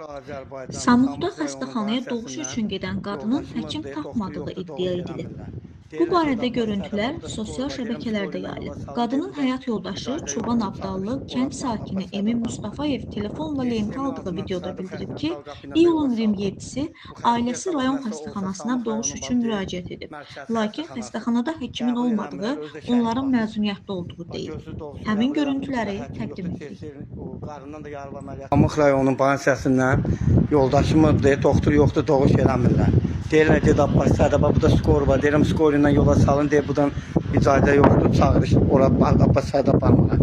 Bura Azərbaycan, Samutda Samux rayonu xəstəxanaya doğuş hissəsindən üçün gedən qadının həkim yoldaşımız deyir, doktor tapmadığı yoxdur, iddia doğuş edilib. eləmirlər. Bu Deyirlər get barədə Abbas görüntülər Sədəbə, burada sosial skor var. Deyirəm şəbəkələrdə skor ilə yola yayılıb. salın. Deyir Qadının burada həyat yoldaşı icazə Çoban yoxdur, Abdallı, çağırış kənd ora sakini Abbas Emin Sədəbə. Mustafayev telefonla Deyir lentə sistemin aldığı altından videoda çıxardıb bildirib xəstəni ki, dal qapı ilə də yola iyulun salır. 27-si Bu xəstəyə ailəsi sabah rayon nəsə olsa xəstəxanasına Samux doğuş rayonunun üçün bax deyir, müraciət edib. mərkəzi Lakin xəstəxanasıdır. xəstəxanada həkimin Qəbul olmadığı, eləmirlər, özü də şəhid onların bacısı. məzuniyyətdə olduğu Bax deyil. görürsüz doğuşu Həmin qəbul eləmir, burada görüntüləri həkim təqdim yoxdur, edirik. tez o qarından da yarıb əməliyyat. Samux rayonunun hissəsindən yoldaşımız deyir, doktor yoxdur, doğuş eləmirlər. Deyirlər get Abbas Sədəbə, bu da skor var. Deyirəm skor ilə yola salın, deyir buradan icazə yoxdur, çağırış ora Abbas Sədəbə aparmağa.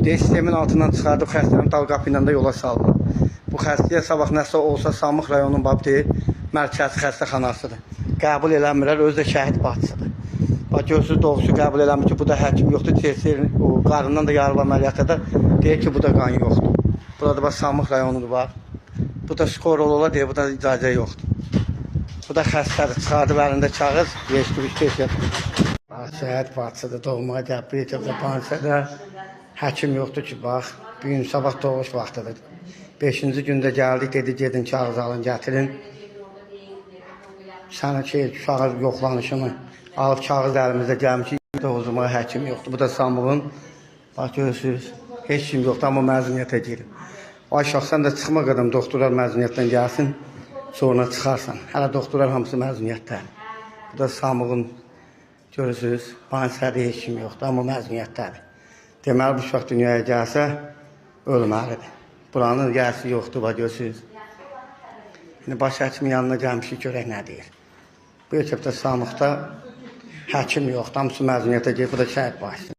Deyir sistemin altından çıxardıb xəstəni dal qapı ilə də yola salırlar. Bu xəstəyə sabah nəsə olsa Samux rayonunun bax deyir, mərkəzi xəstəxanasıdır. Qəbul eləmirlər, özü də şəhid bacısıdır. Bax görürsüz doğuşu qəbul eləmir ki, bu da həkim yoxdur, tez o qarından da yarıb əməliyyata da deyir ki, bu da qan yoxdur. Burada bax Samux rayonudur bax. Bu da skor ola deyir, bu da icazə yoxdur. Bu da xəstədir, çıxardıb əlində kağız, yeşdirik tez yatır. Bax, şəhid bacısıdır, doğmağa gəlib, bir də pansiyada həkim yoxdur ki, bax, bu gün sabah doğuş vaxtıdır. Beşinci gündə gəldik, dedi gedin kağız alın, gətirin. Sənə şey, uşağı yoxlanışını alıb kağız əlimizdə gəlmişik, doğuzuma həkim yoxdur. Bu da Samuğun, bax görürsünüz, heç kim yoxdur, amma məzuniyyətə girib. Ay uşaq, sən də çıxma qədəm doktorlar məzuniyyətdən gəlsin, sonra çıxarsan. Hələ doktorlar hamısı məzuniyyətdədir. Bu da Samuğun, görürsünüz, pansiyada heç kim yoxdur, amma məzuniyyətdədir. Deməli, bu uşaq dünyaya gəlsə, ölməlidir. Buranın gəlsi yoxdur, bax görürsünüz. İndi baş həkimin yanına gəlmişik, görək nə deyir. Bu etapda Samuxda həkim yoxdur, hamısı məzuniyyətə gedib, bu da şəhid başçısı.